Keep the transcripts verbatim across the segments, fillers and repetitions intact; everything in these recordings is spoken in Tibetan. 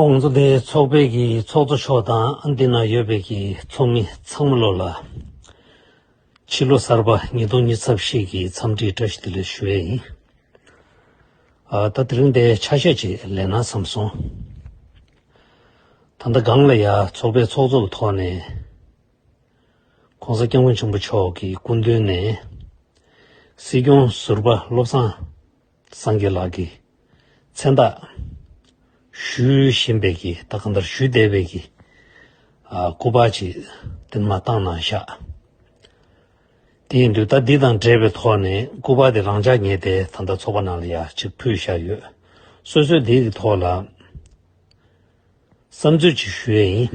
ང་ཚོ་འདིའི་ཚོགས་པའི་གི་ཚོགས་གཙོ་མཆོག་དང་འདི་ན་ཡོད་པའི་གི་ཚོགས་མི་ཚང་མ་ལོ་ལ་ཕྱི་ལོ་གསར་པ་ཉིས་སྟོང་ཉི་ཤུ་རྩ་བཞི་གི་འཚམས་འདྲིའི་བཀྲ་ཤིས་བདེ་ལེགས་ཞུ་ཡས་ཡིན། ཨ། ད་དེ་རིང་འདི་ཆ་ཤས་ཅིག་ལེན་ན་བསམ་སོང་། ད་ལྟ་སྒང་ལ་ཡ་ཚོགས་པའི་ཚོགས་གཙོ་གི་ཐོག་ནས་༸གོང་ས་༸སྐྱབས་མགོན་ཆེན་པོ་མཆོག་གི་སྐུ་མདུན་ནས་སྲིད་སྐྱོང་ཟུར་པ་བློ་བཟང་སངས་རྒྱས་ལགས་ཀྱི་མཚན་རྟགས་ཞུ་བཞིན་པའི་གི་ད་གང་ལྟར་ཞུ་བསྡད་པའི་གི་ཨ། སྐུ་པར་ཅིག་དེ་མ་བཏང་གནང་ཤག་དེ་ཡིན་དུས་ད་འདི་དང་འབྲེལ་བའི་ཐོག་ནས་སྐུ་པར་དེ་རང་འཇགས་ངས་དེ་ད་ལྟ་ཚོགས་པ་ནང་ལ་ཡ་ཅིག་ཕུལ་བཞག་ཡོད། སོ་སོས་དེའི་གི་ཐོག་ལ་བསམ་ཚུལ་ཅིག་ཞུ་ཡས་ཡིན།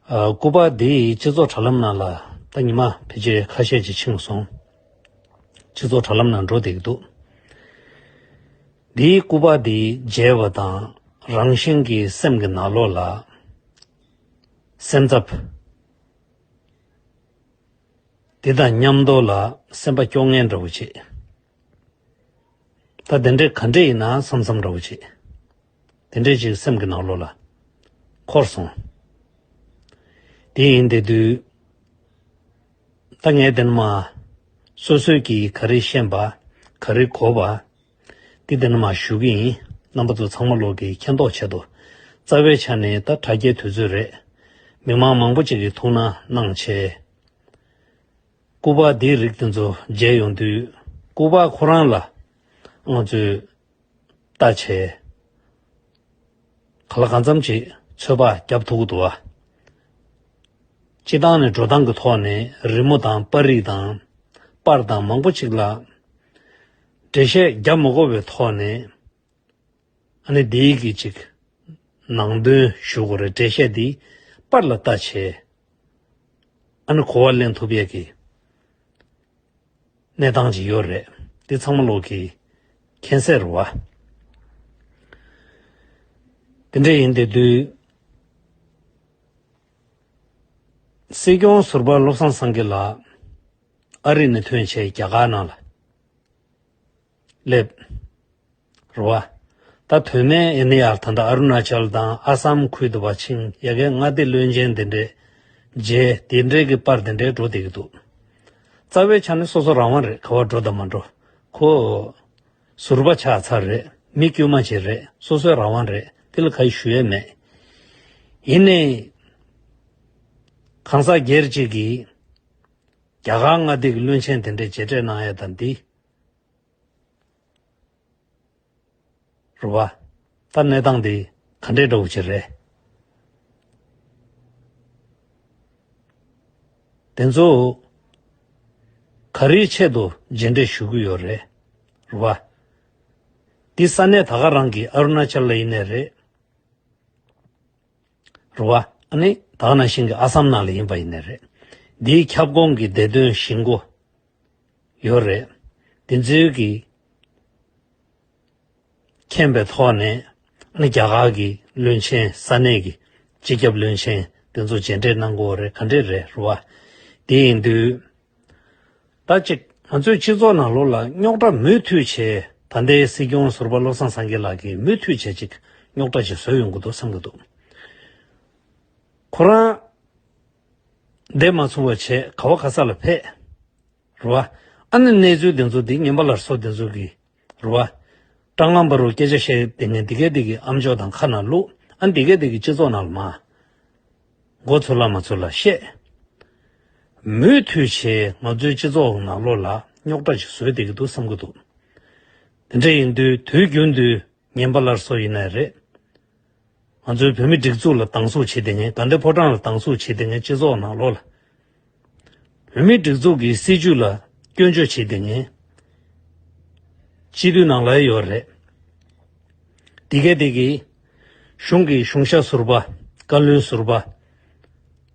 ཨ། སྐུ་པར་འདི་སྤྱི་ཚོགས་དྲ་ལམ་ནང་ལ་ད་ཉི་མ་ཕལ་ཆེར་ཁ་ཤས་ཅིག་ཕྱིན་སོང་། སྤྱི་ཚོགས་དྲ་ལམ་ནང་འགྲོ་བསྡད་ཀྱི་འདུག་འདིའི་སྐུ་པར་འདི་མཇལ་བ་དང་རང་བཞིན་གྱིས་སེམས་ཀྱི་ནང་ལོགས་ལ་སེམས་འཚབ། འདི་དང་མཉམ་དུ་ལ་སེམས་པ་སྐྱོ་ངལ་འདྲ་བོ་བྱེད། ད་དེ་འདྲས་ག་འདྲས་ཡིན་ན་བསམ་བསམ་འདྲ་བོ་བྱེད། དེ་འདྲས་ཅིག་སེམས་ཀྱི་ནང་ལོགས་ལ་འཁོར་སོང་། དེ་ཡིན་དེ་དུས་ད་ངས་དེ་ནས་མ་སོ་སོས་ཀྱིས་ག་རེ་ཤེས་པ་ག་རེ་གོ་བ་དེ་དེ་ནས་མ་ཞུ་གི་ཡིན། རྣམ་པ་ཚོ་ཚང་མ་ལོག་གིས་མཁྱེན་རྟོགས་ཆེད་དུ། རྩ་བའི་ཆ་ནས་ད་དྲ་རྒྱའི་དུས་ཚོད་རེད། མི་མང་མང་པོ་ཅིག་གིས་ཐུགས་སྣང་གནང་བྱས། སྐུ་པར་འདིའི་རིགས་དེ་ཚོ་མཇལ་ཡོང་དུས་སྐུ་པར་ཁོ་རང་ལ་ང་ཚོས་ལྟ་བྱས། ག་ལ་གང་འཚམ་ཅིག་ཚོད་དཔག་རྒྱབ་ཐུབ་ཀྱི་འདུག་བ། སྤྱི་བཏང་ནས་འགྲོ་སྟངས་ཀྱི་ཐོག་ནས་རི་མོ་དང་པར་རིས་དང་པར་དང་མང་པོ་ཅིག་ལ་འགྲེལ་བཤད་རྒྱབ་མ་དགོས་པའི་ཐོག་ནས། ཨ་ནི་འདིའི་གི་ཅིག་ནང་དོན་ཞུ་དགོས་རེད། འགྲེལ་བཤད་འདི་པར་ལ་ལྟ་བྱས། ཨ་ནི་གོ་བ་ལེན་ཐུབ་ཡས་ཀྱི་གནས་སྟངས་ཅིག་ཡོད་རེད། འདི་ཚང་མ་ལོག་གིས་མཁྱེན་གསལ་རེད་བ། དེ་འདྲ་ཡིན་དེ་དུས་སྲིད་སྐྱོང་ཟུར་པ་བློ་བཟང་སངས་རྒྱས་ལགས་ཨ་རི་ནས་ཐོན་བྱས་རྒྱ་གར་ནང་ལ་སླེབས། རེད་བ། ད་དོན་མེད་ཡིན་ན་ཡང་ད་ལྟ་ཨ་རུ་ན་ཅལ་དང་ཨ་སམ་ཁུལ་དུ་བ་ཕྱིན་ཡ་གའི་མངའ་སྡེ་བློན་ཆེན་དེ་འདྲས་མཇལ། དེ་འདྲས་ཀྱི་པར་དེ་འདྲས་འགྲོ་བསྡད་ཀྱི་འདུག་རྩ་བའི་ཆ་ནས་སོ་སོ་རང་དབང་རེད། ག་བ་འགྲོ་དང་མ་འགྲོ། ཁོ་ཟུར་པ་ཆགས་ཚར་རེད། མི་དཀྱུས་མ་ཅིག་རེད། སོ་སོའི་རང་དབང་རེད། དེ་ལ་ག་ཡེ་ཞུ་ཡས་མེད། ཡིན་ནའི་གང་ཟག་སྒེར་གཅིག་གིས་རྒྱ་གར་མངའ་སྡེ་གི་བློན་ཆེན་དེ་འདྲས་མཇལ་འཕྲད་གནང་ཡས་དང་འདི། རེད་བ། ད་གནས་སྟངས་འདི་ག་འདྲས་འདྲ་བོ་ཅིག་རེད། དེ་ཚོ་ག་རེའི་ཆེད་དུ་མཇལ་འཕྲད་ཞུ་གི་ཡོད་རེད། རེད་བ། འདི་ས་གནས་ད་ག་རང་གི་ཨ་རུ་ན་ཅལ་ལ་ཡིན་ནའི་རེད། རེད་བ། ཨ་ནི་ད་ག་ནང་བཞིན་གྱི་ཨ་སམ་ནང་ལ་ཡིན་པ་ཡིན་ནའི་རེད། འདིའི་ཁྱབ་ཁོངས་ཀྱི་བདེ་དོན་གཞིས་འགོ་ཡོད་རེད། དེ་ཚོའི་གི་མཁྱེན་པའི་ཐོག་ནས་ཨ་ནི་རྒྱ་གར་གྱི་བློན་ཆེན་ས་གནས་ཀྱི་སྤྱི་ཁྱབ་བློན་ཆེན་དེ་ཚོ་མཇལ་འཕྲད་གནང་དགོས་རེད། ག་འདྲས་རེད། རེད་བ། དེ་ཡིན་དུས། ད་ཅིག་ང་ཚོའི་སྤྱི་ཚོགས་ནང་ལོགས་ལ་རྙོག་དྲ་མུ་མཐུད་བྱས། ད་ལྟའི་སྲིད་སྐྱོང་ཟུར་པ་བློ་བཟང་སངས་རྒྱས་ལགས་ཀྱིས་མུ་མཐུད་བྱས་ཅིག་རྙོག་དྲ་ཅིག་བཟོས་ཡོང་གི་འདུག་བསམ་གྱི་འདུག་ཁོ་རང་བསྡད་མ་ཚུགས་པ་བྱས་ག་བ་ག་ས་ལ་ཕེབས། རེད་བ། ཨ་ནི་གནས་ཚུལ་དེ་ཚོ་འདི་ཉན་པ་སླར་གསོ་དེ་ཚོ་གི། རེད་བ། སྐྲག་སྣང་འབར་བའི་སྐད་ཆ་བཤད་དེ་ངས་འདི་གས་འདི་གི་ཨ་མཆོག་དང་ཁ་ནང་བླུགས། ཨ་འདི་གས་འདི་གི་སྤྱི་ཚོགས་ནང་ལ་མ། མགོ་ཚོས་ལ་མ་ཚོས་ལ་བཤད། མུ་མཐུད་བྱས་ང་ཚོའི་སྤྱི་ཚོགས་ནང་ལོགས་ལ་རྙོག་དྲ་ཞིག་བཟོས་བསྡད་ཀྱི་འདུག་བསམ་གྱི་འདུག་དེ་འདྲ་ཡིན་དུས་དུས་རྒྱུན་དུ་ཉན་པ་སླར་གསོ་ཡིན་ནའི་རེད། ང་ཚོའི་བོད་མི་སྒྲིག་འཛུགས་ལ་སྡང་ཟུག་བྱེད་བསྡད་མཁན། དགའ་ལྡན་ཕོ་བྲང་ལ་སྡང་ཟུག་བྱེད་བསྡད་མཁན། སྤྱི་ཚོགས་ནང་ལོགས་ལ། བོད་མིའི་སྒྲིག་འཛུགས་ཀྱི་སྲིད་བྱུས་ལ་སྐྱོན་བརྗོད་བྱེད་བསྡད་མཁན། སྤྱི་འཐུས་ནང་ལ་ཡོད་རེད། འདི་གས་འདི་གི་གཞུང་གི་གཞུང་ཞབས་ཟུར་པ། བཀའ་བློན་ཟུར་པ།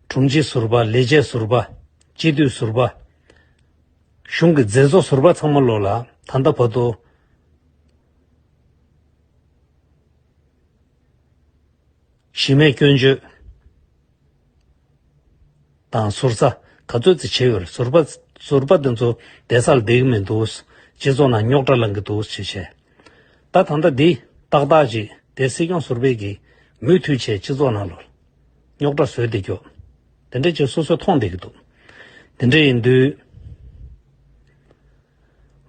དྲུང་ཆེ་ཟུར་པ། ལས་བྱེད་ཟུར་པ། སྤྱི་འཐུས་ཟུར་པ། གཞུང་གི་མཛད་གཙོ་ཟུར་པ་ཚང་མ་ལོགས་ལ་ད་ལྟ་བར་དུ་གཞི་མེད་སྐྱོན་བརྗོད་དང་ཟུར་ཟ་ག་ཚོད་ཙམ་བྱས་ཡོད་རེད། ཟུར་པ་ཟུར་པ་དེ་ཚོ་བསྡད་ས་ལ་བསྡད་ཀྱི་མི་འདུག་སྤྱི་ཚོགས་ནང་རྙོག་དྲ་ལངས་ཀྱི་འདུག་ཅེས་བྱས། ད་ད་ལྟ་འདི་ཏག་ཏག་ཅིག་ དེ་སྲིད་སྐྱོང་ཟུར་པས་ཀྱིས་མུ་མཐུད་བྱས་སྤྱི་ཚོགས་ནང་ལོགས་རྙོག་དྲ་བཟོས་བསྡད་རྒྱུ། དེ་འདྲ་ཅིག་སོ་སོས་མཐོང་བསྡད་ཀྱི་འདུག་དེ་འདྲ་ཡིན་དུས།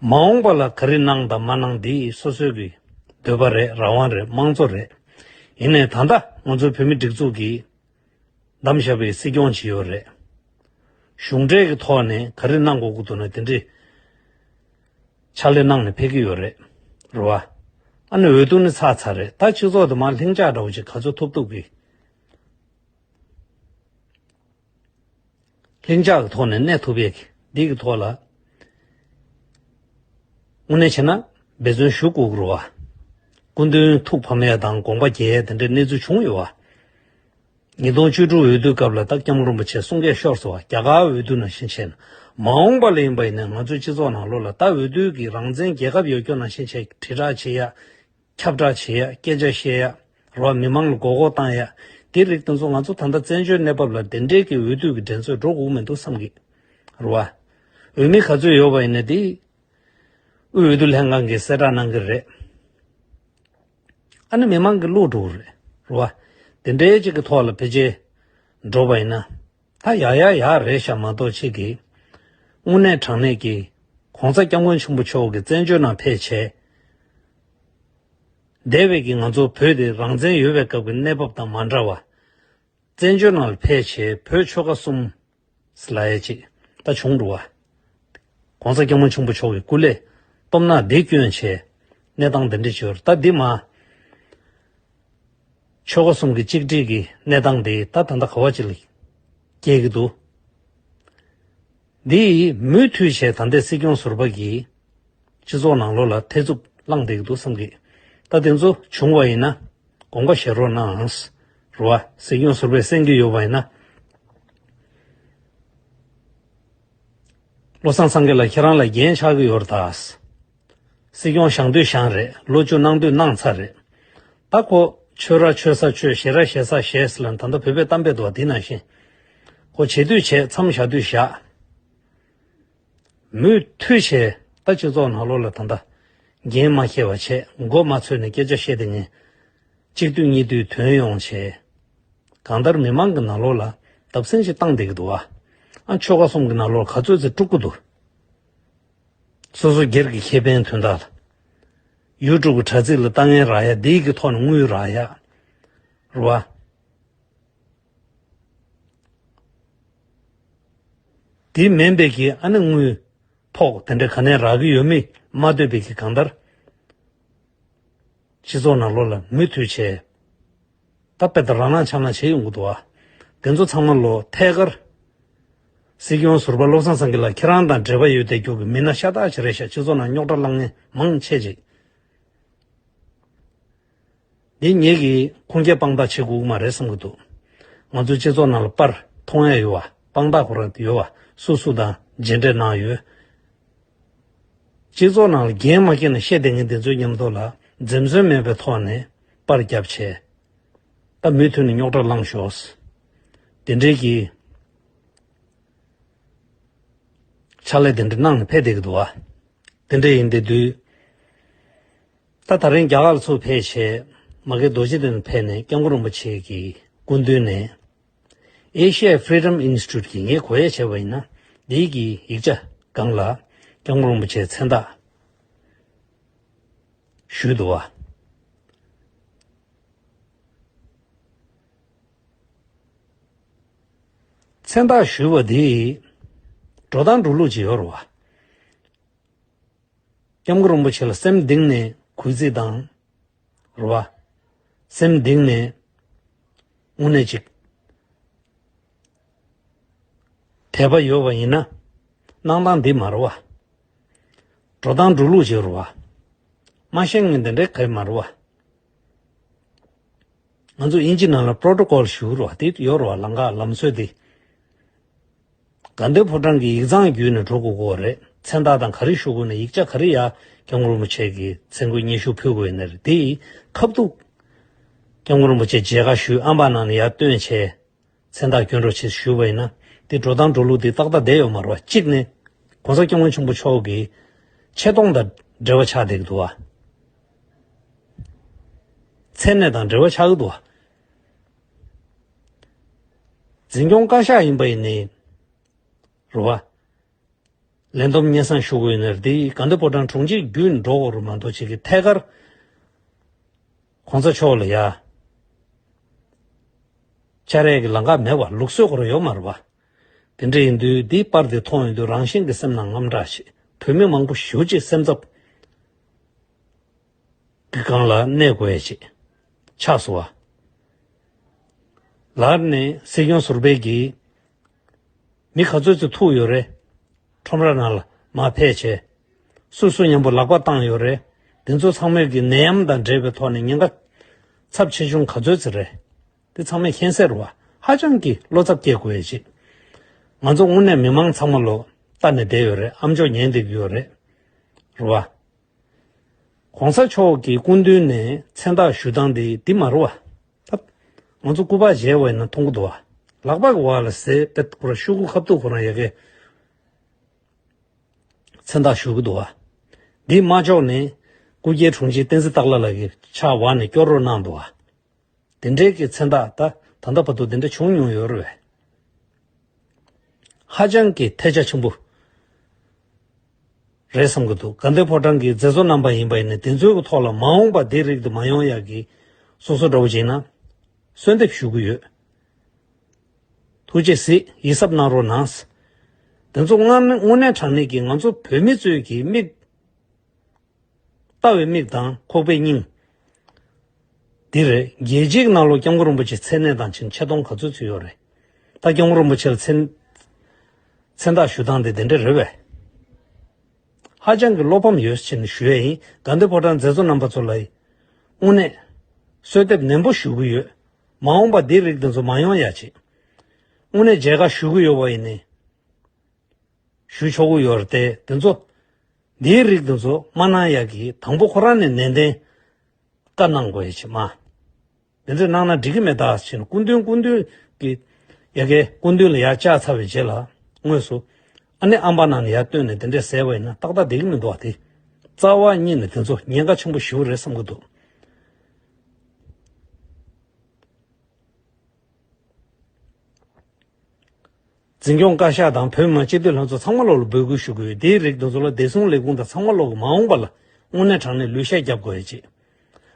མ་འོངས་པ་ལ་ག་རེ་གནང་དང་མ་གནང་འདི་སོ་སོའི་གི་འདོད་པ་རེད། རང་དབང་རེད། དམངས་གཙོ་རེད། ཡིན་ནའི་ད་ལྟ་ང་ཚོའི་བོད་མི་སྒྲིག་འཛུགས་ཀྱིས་བདམས་བཞག་པའི་སྲིད་སྐྱོང་ཅིག་ཡོད་རེད། གཞུང་འབྲེལ་གྱི་ཐོག་ནས་ག་རེ་གནང་དགོས་ཀྱི་འདུག་ན་དེ་འདྲའི་ཕྱག་ལས་གནང་ནས་ཕེབས་ཀྱི་ཡོད་རེད། རེད་བ། ཨ་ནི་འོས་བསྡུ་ནི་ཚར་ཚར་རེད། ད་སྤྱི་ཚོགས་དེ་མར་ལྷིང་འཇགས་འདྲ་བོ་ཅིག་ག་ཚོད་ཐུབ་ཐུབ་ཀྱི། ལྷིང་འཇགས་ཀྱི་ཐོག་ནས་གནས་ཐུབ་ཡས་ཀྱི་འདི་གི་ཐོག་ལ། དངོས་གནས་བྱས་ན་འབད་བརྩོན་ཞུ་དགོས་ཀྱི་རེད་བ། སྐུ་མདུན་ཐུགས་ཕམ་ཡས་དང་དགོངས་པ་རྒྱས་ཡས་དེ་འདྲའི་གནས་ཚུལ་བྱུང་ཡོད་བ། ཉིས་སྟོང་བཅུ་དྲུག་འོས་བསྡུའི་སྐབས་ལ་ད་སྐྱབས་མགོན་རིན་པོ་ཆེ་གསུང་སྐད་ཤོར་སོང་བ། རྒྱ་གར་འོས་བསྡུ་ནང་བཞིན་བྱས་ན། མ་འོངས་པ་ལ་ཡིན་པ་ཡིན་ན་ང་ཚོའི་སྤྱི་ཚོགས་ནང་ལོགས་ལ་ད་འོས་བསྡུ་གི་རང་བཙན་རྒྱལ་ཁབ་ཡོད་རྒྱུ་ནང་བཞིན་བྱས་དྲིལ་བསྒྲགས་བྱེད་ཡ། ཁྱབ་བསྒྲགས་བྱེད་ཡ། སྐད་ཆ་བཤད་ཡ། རེད་བ། མི་མང་ལ་མགོ་སྐོར་བཏང་ཡ། དེ་རིགས་དེ་ཚོ་ང་ཚོ་ད་ལྟ་བཙན་བྱོལ་གནས་བབ་ལ་དེ་འདྲའི་གི་འོས་བསྡུ་གི་འགྲན་རྩོད་འགྲོ་དགོས་མི་འདུག་བསམ་གི། རེད་བ། འོས་མི་ག་ཚོད་ཡོད་པ་ཡིན་ན་དེ་དབུས་འོས་བསྡུ་ལྷན་ཁང་གིས་གསལ་བསྒྲགས་གནང་གི་རེད། ཨ་ནི་མི་མང་གིས་བློ་འགྲོ་གི་རེད། རེད་བ། དེ་འདྲའི་ཅིག་གི་ཐོག་ལ་ཕལ་ཆེར་འགྲོ་བ་ཡིན་ན། ད་ཡག་ཡག་ཡག་རེད་ཤག་མ་གཏོགས་ཅིག་གི། དངོས་གནས་དྲང་གནས་ཀྱི་༸གོང་ས་༸སྐྱབས་མགོན་ཆེན་པོ་མཆོག་གི་བཙན་བྱོལ་ནང་ཕེབས་བྱས། འདས་པའི་གི་ང་ཚོ་བོད་དེ་རང་བཙན་ཡོད་པའི་སྐབས་ཀྱི་གནས་བབ་དང་མ་འདྲ་བ། བཙན་བྱོལ་ནང་ལ་ཕེབས་བྱས་བོད་ཆོལ་ཁ་གསུམ་ལབ་ཡས་ཅིག་ད་བྱུང་འགྲོ་བ། ༸གོང་ས་༸སྐྱབས་མགོན་ཆེན་པོ་མཆོག་གི་སྐུ་ལས་སྟོབས་ནག་འདི་བསྐྱོན་བྱས་གནས་སྟངས་འདི་འདྲ་ཅིག་ཡོད་རེད། ད་འདི་མ་ཆོལ་ཁ་གསུམ་གྱི་གཅིག་སྒྲིལ་གྱི་གནས་སྟངས་འདི་ད་ད་ལྟ་ག་བ་ཅིག་ལ་སྐྱེལ་གྱི་འདུག་འདི་མུ་མཐུད་བྱས་ད་ལྟའི་སྲིད་སྐྱོང་ཟུར་པ་གིས་སྤྱི་ཚོགས་ནང་ལོགས་ལ་ཐེ་ཚོམ་ལངས་བསྡད་ཀྱི་འདུག་བསམ་གི། ད་དེ་ཚོ་བྱུང་བ་ཡིན་ན་དགོངས་པ་བཞེས་རོགས་གནང་། རེད་བ། སྲིད་སྐྱོང་ཟུར་པས་གསན་གྱི་ཡོད་པ་ཡིན་ན། བློ་བཟང་སངས་རྒྱས་ལགས་ཁྱེད་རང་ལ་འགན་ཆགས་ཀྱི་ཡོད་རེད་ད། སྲིད་སྐྱོང་བཞེངས་དུས་བཞེངས་རེད། ལོ་བཅུ་གནང་དུས་གནང་ཚར་རེད། ད་ཁོ་ཆོས་ར་ཆོས་ས་ཆོས། ཞེ་ར་ཞེ་ས་ཞེས་ལ་ད་ལྟ་བོད་པའི་གཏམ་དཔེ་འདུག་བ། དེ་ནང་བཞིན་ཁོ་བྱེད་དུས་བྱེད། མཚམས་བཞག་དུས་བཞག་མུ་མཐུད་བྱས་ད་སྤྱི་ཚོགས་ནང་ལོགས་ལ་ད་ལྟ་འགན་མ་འཁྱེར་བ་བྱས། མགོ་མ་ཚོས་ནས་སྐད་ཆ་བཤད་དེ་ངས་གཅིག་དུས་གཉིས་དུས་ཐོན་ཡོང་བྱས། གང་ལྟར་མི་མང་གི་ནང་ལོགས་ལ་བརྡབ་གསིག་ཅིག་བཏང་བསྡད་ཀྱི་འདུག་བ། ཨ་ཆོལ་ཁ་གསུམ་གྱི་ནང་ལོགས་ག་ཚོད་ཅིག་དཀྲུག་གི་འདུག་སོ་སོ་སྒེར་གྱི་ཁེ་ཕན་དོན་དག་ལ། ཡུ་ཊུབ་ཀྱི་དྲ་ཚིགས་ལ་ལྟ་ངན་རག་ཡ། འདི་གི་ཐོག་ནས་དངུལ་རག་ཡ། རེད་བ། དེ་མིན་པའི་གི་ཨ་ནི་དངུལ་ཕོགས་དེ་འདྲ་ག་ནས་རག་གི་ཡོད་མེད་མ་ལྟོས་པའི་གི་གང་ལྟར། སྤྱི་ཚོགས་ནང་ལོགས་ལ་མུ་མཐུད་བྱས། ད་དཔེ་ལྟར་རང་སྣང་ཆགས་སྣང་བྱེད་ཡོང་གི་འདུག་བ། དེ་ཚོ་ཚང་མ་ལོ་ཐད་ཀར། སྲིད་སྐྱོང་ཟུར་པ་བློ་བཟང་སེང་གེ་ལགས་ཁྱེད་རང་དང་འབྲེལ་བ་ཡོད་བསྡད་རྒྱུ་གི་མི་སྣ་ཤ་སྟག་ཅིག་རེད་ཤག་སྤྱི་ཚོགས་ནང་རྙོག་དྲ་བསླང་མཁན་མང་ཆེ་ཅིག་འདི་ངེད་ཀྱིས་ཁུངས་སྐྱེལ་དཔང་རྟགས་བྱེད་དགོས་ཀྱི་མ་རེད་བསམ་གྱི་འདུག་ང་ཚོའི་སྤྱི་ཚོགས་ནང་ལ་པར་མཐོང་ཡ་ཡོད་བ། དཔང་རྟགས་ཁོ་རང་ཡོད་བ། སུ་སུ་དང་མཇལ་འཕྲད་གནང་ཡོད། སྤྱི་ཚོགས་ནང་ལ་འགན་མ་འཁྱེར་ནས་བཤད་བསྡད་མཁན་དེ་ཚོའི་མཉམ་དུ་ལ་འཛེམ་ཟོན་མེད་པའི་ཐོག་ནས་པར་བརྒྱབ་བྱས། ད་མུ་མཐུད་ནས་རྙོག་དྲ་བསླངས་ཤོག་དེ་འདྲའི་གི་ཕྱག་ལས་དེ་འདྲ་གནང་ནས་ཕེབས་བསྡད་ཀྱི་འདུག་བ། དེ་འདྲ་ཡིན་བསྡད་དུས། ད་ད་རིང་རྒྱ་གར་ལ་ཚུར་ཕེབས་བྱས། མ་གི་རྡོ་རྗེ་གདན་ཕེབས་ནས་སྐྱབས་མགོན་རིན་པོ་ཆེ་གི་སྐུ་མདུན་ནས། Asia Freedom Institute གིས་ངས་གོ་ཡ་བྱས་པ་ཡིན་ན། འདིའི་གི་ཡིག་ཆ་སྒང་ལ་སྐྱབས་མགོན་རིན་པོ་ཆེའི་མཚན་རྟགས་ཞུས་འདུག་བ། མཚན་རྟགས་ཞུས་པ་འདི་འགྲོ་སྟངས་འགྲོ་ལུགས་ཅིག་ཡོད་རེད་བ། སྐྱབས་མགོན་རིན་པོ་ཆེ་ལ་སེམས་གཏིང་ནས་གུས་བརྩི་དང་། རེད་བ། སེམས་གཏིང་ནས་དངོས་གནས་ཅིག་དད་པ་ཡོད་པ་ཡིན་ན། གནང་སྟངས་འདི་མ་རེད་བ། འགྲོ་སྟངས་འགྲོ་ལུགས་ཅིག་རེད་བ། མ་ཤེས་མཁན་དེ་འདྲའི་ག་ཡེ་མ་རེད་བ། ང་ཚོ་དབྱིན་ཇི་ནང་ལ་པྲོ་ཊོ་ཀོལ་ཞུ་རེད་བ། དེ་ཡོད་རེད་བ། ལམ་ཁ་ལམ་སྲོལ་དེ། དགའ་ལྡན་ཕོ་བྲང་གི་ཡིག་ཚང་བརྒྱུད་ནས་འགྲོ་དགོས་ཀྱི་རེད། མཚན་རྟགས་དང་ག་རེ་ཞུ་དགོས་ན། ཡིག་ཆ་ག་རེ་ཡ་སྐྱབས་མགོན་རིན་པོ་ཆེ་གི་མཚན་གུ་སྙན་ཞུ་ཕུལ་དགོས་ཡིན་ན་རེད། དེ་ཡི་ཁ་ཐུག་སྐྱབས་མགོན་རིན་པོ་ཆེ་མཇལ་ཁ་ཞུས། ཨམ་བན་ནང་ནས་ཡར་བཏོན་བྱས། མཚན་རྟགས་སྐྱོན་རོགས་བྱེད་ཞུས་པ་ཡིན་ན། དེ་འགྲོ་སྟངས་འགྲོ་ལུགས་དེ་ཏག་ཏག་བསྡད་ཡོད་མ་རེད་བ། གཅིག་ནས་༸གོང་ས་༸སྐྱབས་མགོན་ཆེན་པོ་མཆོག་གི་ཆེ་མཐོང་དང་འབྲེལ་བ་ཆགས་བསྡད་ཀྱི་འདུག་བ། མཚན་ ཚན་ནས་དང་འབྲེལ་བ་ཆགས་ཀྱི་འདུག་བ། འཛིན་སྐྱོང་བཀའ་ཤག་ཡིན་པ་ཡིན་ནའི། རེད་བ། ལས་བསྡོམས་སྙན་སེང་ཞུ་དགོས་ཡོད་ན་རེད་དེ་དགའ་ལྡན་ཕོ་བྲང་དྲུང་ཆེ་བརྒྱུད་འགྲོ་དགོས་རེད་མ་གཏོགས་ཅིག་གི་ཐད་ཀར་༸གོང་ས་མཆོག་ལ་ཡ། བཅར་ཡས་ཀྱི་ལམ་ཁ་མེད་པ་ལུགས་སྲོལ་ཁོ་རང་ཡོད་མ་རེད་བ། དེ་འདྲ་ཡིན་དུས་འདི་པར་འདི་མཐོང་ཡོང་དུས་རང་བཞིན་གྱི་སེམས་ནང་དངངས་སྐྲག་ཞིག་བོད་མི་མང་པོ་ཞེ་པོ་ཅིག་སེམས་འཚབ་གི་སྒང་ལ་གནས་དགོས་ཡས་ཅིག་ཆགས་སོང་བ། ལར་ནས་སྲིད་སྐྱོང་ཟུར་པའི་གིས་མི་ག་ཚོད་ཅིག་ཐུག་ཡོད་རེད། ཁྲོམ་ར་ནང་ལ་མར་ཕེབས་བྱས། སུ་སུ་མཉམ་པོ་ལག་པ་བཏང་ཡོད་རེད། དེ་ཚོ་ཚང་མས་ཀྱི་ནད་ཡམས་དང་འབྲེལ་བའི་ཐོག་ནས་ཉེན་ཁ་ཚབས་ཆེ་ཆུང་ག་ཚོད་ཅིག་རེད། དེ་ཚང་མས་མཁྱེན་གསལ་རེད་བ། ཧ་ཅང་གི་བློ་འཚབ་སྐྱེ་དགོས་ཡས་ཅིག་ང་ཚོ་དངོས་གནས་མི་མང་ཚང་མ་ལོ་ལྟ་ནས་བསྡད་ཡོད་རེད། ཨ་མཆོག་ཉན་བསྡད་ཀྱི་ཡོད་རེད། རེད་བ། ༸གོང་ས་མཆོག་གི་སྐུ་མདུན་ནས་མཚན་རྟགས་ཞུ་སྟངས་དེ་འདི་མ་རེད་བ། ད་ང་ཚོ་སྐུ་པར་མཇལ་བ་ཡིན་ན་མཐོང་གི་འདུག་བ། ལག་པ་གི་འོག་ལ་ཟས་པེད་ཁོ་ར་ཤོག་གུ་ཁ་ཐུག་ཁོ་རང་ཡ་གི་མཚན་རྟགས་ཞུ་གི་འདུག་བ། འདི་མ་ལྕོགས་ནས་སྐུ་སྒེར་དྲུང་ཆེ་བསྟན་འཛིན་སྟག་ལྷ་ལགས་ཀྱི་ཕྱག་འོག་ནས་སྐྱོར་རོགས་གནང་འདུག་བ། དེ་འདྲའི་གི་མཚན་རྟགས་ད་ད་ལྟ་བར་དུ་དེ་འདྲ་བྱུང་མྱོང་ཡོད་རེད་བས། ཧ་ཅང་གི་ཐལ་ཆ་ཆེན་པོ་རེད་བསམ་གྱི་འདུག་དགའ་ལྡན་ཕོ་བྲང་གི་མཛད་གཙོ་རྣམ་པ་ཡིན་པ་ཡིན་ན་དེ་ཚོའི་གི་ཐོག་ལ་མ་འོངས་པ་འདི་རིགས་དུ་མ་ཡོང་ཡག་གི་སོ་སོ་འདྲ་བོ་བྱས་ན་གསོལ་འདེབས་ཞུ་གི་ཡོད། ཐུགས་རྗེ་གཟིགས་ཡིད་གཟབ་གནང་རོགས་གནང་། དེ་ཚོ་དངོས་གནས་དངོས་གནས་དྲང་གནས་ཀྱི་ང་ཚོ་བོད་མི་ཚོའི་གི་མིག་ལྟ་བའི་མིག་དང་ཁོག་པའི་སྙིང་། འདི་རེད། རྒྱལ་སྤྱིའི་ནང་ལོགས་སྐྱབས་མགོན་རིན་པོ་ཆེ་མཚན་གནས་དང་ཆེད་ཆེ་མཐོང་ག་ཚོད་ཚུད་ཡོད་རེད། ད་སྐྱབས་མགོན་རིན་པོ་ཆེ་ལ་མཚན་མཚན་རྟགས་ཞུ་སྟངས་དེ་དེ་འདྲ་རེད་བས། ཧ་ཅང་གི་བློ་ཕམ་ཡོད་ཕྱིན་ཞུ་ཡས་ཡིན། དགའ་ལྡན་ཕོ་བྲང་མཛད་གཙོ་རྣམ་པ་ཚོ་ལ་དངོས་གནས་གསོལ་འདེབས་ནན་པོ་ཞུ་གི་ཡོད། མ་འོངས་པ་འདི་རིགས་དེ་ཚོ་མ་ཡོང་ཡ་ཆེད། དངོས་གནས་མཇལ་ཁ་ཞུ་གི་ཡོད་པ་ཡིན་ནའི། ཞུ་ཆོག་གི་ཡོད་རེད་དེ་དེ་ཚོ། འདིའི་རིགས་དེ་ཚོ་མ་གནང་ཡག་གི་དང་པོ་ཁོ་རང་ནས་ནན་ཏན་བཀའ་གནང་དགོས་ཡ་ཆེ་མ། དེ་ཚོ་གནང་ན་འགྲིག་གི་མེད་ད་ཟེར་ནས་སྐུ་མདུན་སྐུ་མདུན་གྱི་ཡ་གའི་སྐུ་མདུན་ལ་ཡར་བཅར་ཚར་བའི་རྗེས་ལ་དངོས་སུ་ཨ་ནེ་ཨམ་པ་ནང་ནས་ཡར་བཏོན་ནས་དེ་འདྲས་ཟེར་བ་ཡིན་ན་ཏག་ཏག་བསྡད་ཀྱི་མི་འདུག་བ། དེ་རྩ་བ་ཉིད་ནས་དེ་ཚོ་ཉེན་ཁ་ཆེན་པོ་ཞེ་པོ་རེད་བསམ་གྱི་འདུག་འཛིན་སྐྱོང་བཀའ་ཤག་དང་བོད་མི་མང་སྤྱི་འཐུས་ལྷན་ཚོགས་ཚང་མ་ལོག་ལ་འབོད་སྐུལ་ཞུ་གི་ཡོད། དེའི་རིགས་དེ་ཚོ་ལ་བདེ་སྲུང་ལས་ཁུངས་དང་ཚང་མ་ལོག་གི་མ་འོངས་པ་ལ་དངོས་གནས་དྲང་གནས་ལུས་ཤེད་རྒྱབ་དགོས་ཡ་ཅིག་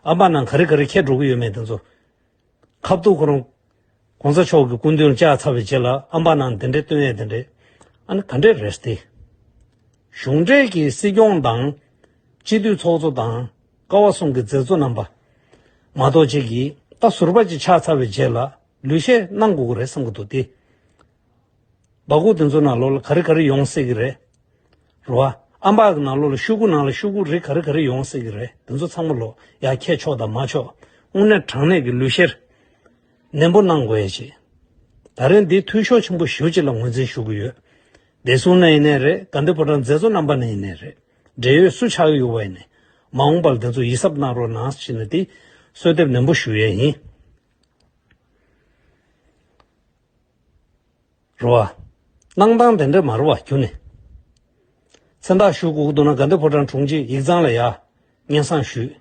ཨམ་པ་ནང་ག་རེ་ག་རེ་འཁྱེར་འགྲོ་གི་ཡོད་མེད་དེ་ཚོ་ཁ་ཐུག་ཁོ་རང་༸གོང་ས་མཆོག་གི་སྐུ་མདུན་ལ་བཅར་ཚར་བའི་རྗེས་ལ་ཨམ་པ་ནང་དེ་འདྲས་སྟོན་ཡ་དེ་འདྲས་ཨ་ནི་ག་འདྲས་རེད་དེ། གཞུང་འབྲེལ་གྱི་སྲིད་སྐྱོང་དང་སྤྱི་འཐུས་ཚོགས་གཙོ་དང་ཀ་བ་གསུམ་གྱི་མཛད་གཙོ་རྣམ་པ་མ་གཏོགས་ཅིག་གིས་ད་ཟུར་པ་ཅིག་ཆགས་ཚར་བའི་རྗེས་ལ་ལུས་ཤེད་གནང་དགོས་ཀྱི་རེད་བསམ་གྱི་འདུག་སྟེ། སྦ་ཁུག་དེ་ཚོ་ནང་ལོགས་ལ་ག་རེ་ག་རེ་ཡོང་སྲིད་ཀྱི་རེད། རེད་བ། ཨམ་པ་གི་ནང་ལོགས་ལ་ཤོག་གུ་ནང་ལ་ཤོག་གུ་རིགས་ག་རེ་ག་རེ་ཡོང་སྲིད་ཀྱི་རེད། དེ་ཚོ་ཚང་མ་ལོག་ཡར་འཁྱེར་ཆོག་དང་མ་ཆོག་དངོས་གནས་དྲང་གནས་ཀྱི་ལུས་ཤེད་ནན་པོ་གནང་དགོས་ཡ་ཅིག་ད་རེས་འདི་འཐུས་ཤོར་ཆེན་པོ་ཞེ་པོ་ཅིག་ལ་ངོས་འཛིན་ཞུ་གི་ཡོད། བདེ་སྲུང་ནས་ཡིན་ནའི་རེད། དགའ་ལྡན་ཕོ་བྲང་མཛད་གཙོ་རྣམ་པ་ནས་ཡིན་ནའི་རེད། འབྲེལ་ཡོད་སུ་ཆགས་ཀྱི་ཡོད་པ་ཡིན་ནའི་མ་འོངས་པ་ལ་དེ་ཚོ་ཡིད་གཟབ་གནང་རོགས་གནང་ཞེས་ནས་དེ་གསོལ་འདེབས་ནན་པོ་ཞུ་ཡས་ཡིན། རེད་བ། གནང་སྟངས་དེ་འདྲ་མ་རེད་བ་ཁྱོད་ནི། མཚན་རྟགས་ཞུ་དགོས་ཀྱི་འདུག་ན་དགའ་ལྡན་ཕོ་བྲང་དྲུང་ཆེ་ཡིག་ཚང་ལ་ཡ། སྙན་སེང་ཞུས།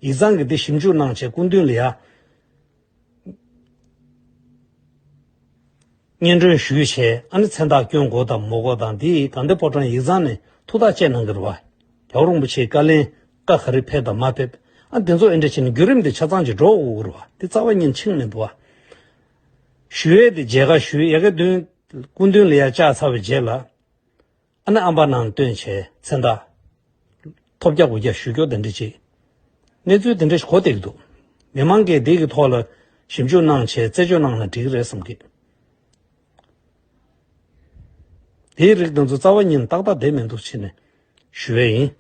ཡིག་ཚང་གིས་འདི་ཞིབ་འཇུག་གནང་བྱས་སྐུ་མདུན་ལ་ཡ། སྙན་སྒྲོན་ཞུས་བྱས་ཨ་ནི་མཚན་རྟགས་སྐྱོན་དགོས་དང་མ་དགོས་དང་འདི་དགའ་ལྡན་ཕོ་བྲང་ཡིག་ཚང་ནས་ཐུགས་ཐག་བཅད་གནང་གི་རེད་བ། རྒྱལ་བ་རིན་པོ་ཆེའི་བཀའ་ལན་བཀའ་ག་རེ་ཕེབས་དང་མ་ཕེབས་ཨ་འདི་ཚོ་ཨེ་འདྲ་བྱས་ནས་བརྒྱུད་རིམ་འདི་ཆ་ཚང་ཅིག་འགྲོ་དགོས་ཀྱི་རེད་བ། འདི་རྩ་བ་ཉིད་ཕྱིན་མི་འདུག་བ། ཞུ་ཡས་དེ་མཇལ་ཁ་ཞུས་ཡ་གི་མདུན། སྐུ་མདུན་ལ་ཡར་བཅར་ཚར་བའི་རྗེས་ལ། ཨ་ནི་ཨམ་པ་ནང་བཏོན་བྱས་མཚན་རྟགས་ཐོབ་རྒྱག་དགོས་རྒྱག་ཞུ་རྒྱུ་དེ་འདྲ་ཅིག་གནས་ཚུལ་དེ་འདྲ་ཞིག་གོ་བསྡད་ཀྱི་འདུག་མི་མང་གིས་འདི་གི་ཐོག་ལ་ཞིབ་འཇུག་གནང་བྱས་རྩད་གཅོད་གནང་ན་འགྲིག་གི་རེད་བསམ་གི། དེའི་རིགས་དེ་ཚོ་རྩ་བ་ཉིད་ནས་ཏག་ཏག་བསྡད་མི་འདུག་ཕྱིན་ནས་ཞུ་ཡས་ཡིན།